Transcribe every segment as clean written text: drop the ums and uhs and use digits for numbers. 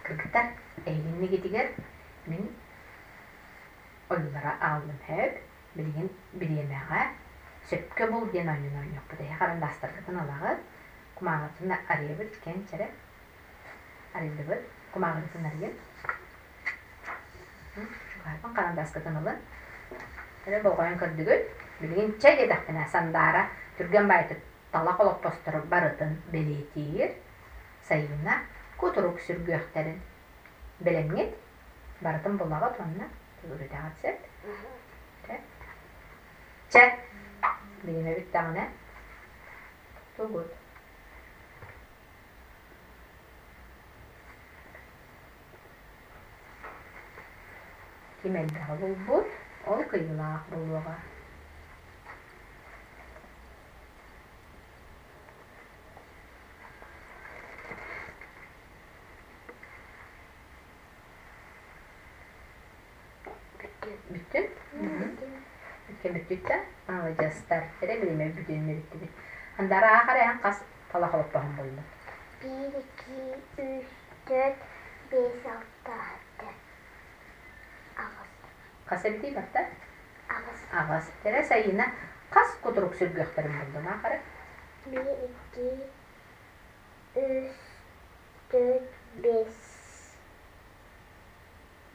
Кыргыттар, эһигиннигитигэр мин ойуулара аҕаллым сөп. Билигин бириэмэҕэ сөпкө бул диэн оонньууну оонньуохпут. Эһи харандаастаргытын ылаҕыт, кумааҕытын арыйабыт, кэн чэрэ арыйдыбыт, кумааҕыгытын арыйын. Чугаһаппын харандааскытын ылын. Эрэ болҕойон көрдүгүт. Билигин чэй диэтэхпинэ Сандаара түргэн баайытык талах олоппостору барытын бэлиэтиир. Сайыына кутурук сүргүөхтэрин бэлэмҥит барытын булаҕыт уонна төгүрүтэҕит сөп. Чэ, билимэ бүттэҕинэ тугут. Ким элбэҕи булбут, ол кыйылаах буолуоҕа. Бүттүн? Бүттүн бүттүт да? Маладьыастар. Эрэ билимэ бүтүннэ бүттүбүт. Андара аах эрэ эн хас талах олоппоһун буллун? Биир, икки, үс, төрт, биэс, алта, сэттэ, аҕыс. Хас эбитий барта? Аҕыс. Аҕыс. Эрэ Сайыына хас кутурук сүргүөхтэрин буллун аах эрэ? Биир, икки, үс, төрт, биэс.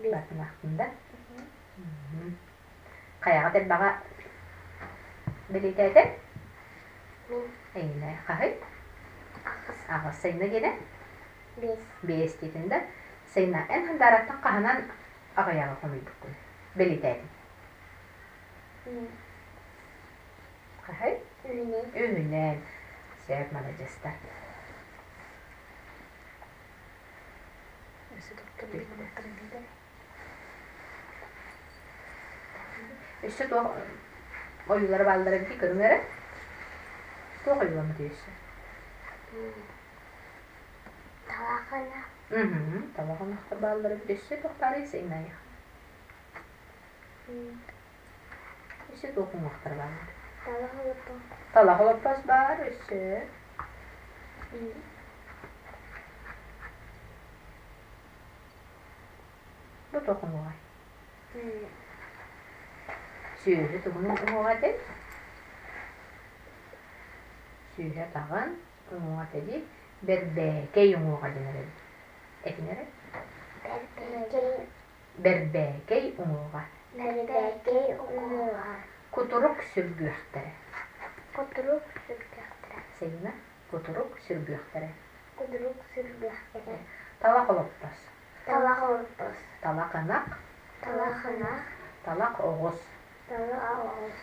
Бартын да? Хайаҕа элбэҕэ бэлиэтээтэ? Мин. Эйинэ хаһый? Аҕыс. Аҕыс. Сайына диэнэ? Биэс. Биэс диэтин да? Сайына, эн хандаараттан хаһынан аҕыйаҕы хомуйбуккун? Бэлиэтээтин. Хаһый? Үһүнэн. Үһүнэн. Сөп, маладьыастар. Өссө туох ойуулара бааллара эбитий көрүҥ эрэ. Туох ойууламмытый өссө? Талахына. Талах ынахтар бааллара эбит. Өссө туох баарый Сайнаайах? Өссө туох уҥуохтар бааллар? Талах олоппос. Талах олоппос баар өссө. Бу туох уҥуоҕай? Сүөһү тугун уҥуоҕа этэй? Сүөһү атаҕын уҥуоҕа этэ дии. Бэрбээкэй уҥуоҕа дэнэр эбит. Этиҥ эрэ. Бэрбээкэй. Бэрбээкэй уҥуоҕа. Бэрбээкэй уҥуоҕа. Кутурук сүргүөхтэрэ. Кутурук сүргүөхтэрэ. Сайына кутурук сүргүөхтэрэ. Кутурук сүргүөхтэрэ. Талах олоппос. Талах олоппос. Талах ынах. Талах ынах. Талах оҕус. Талах оҕус.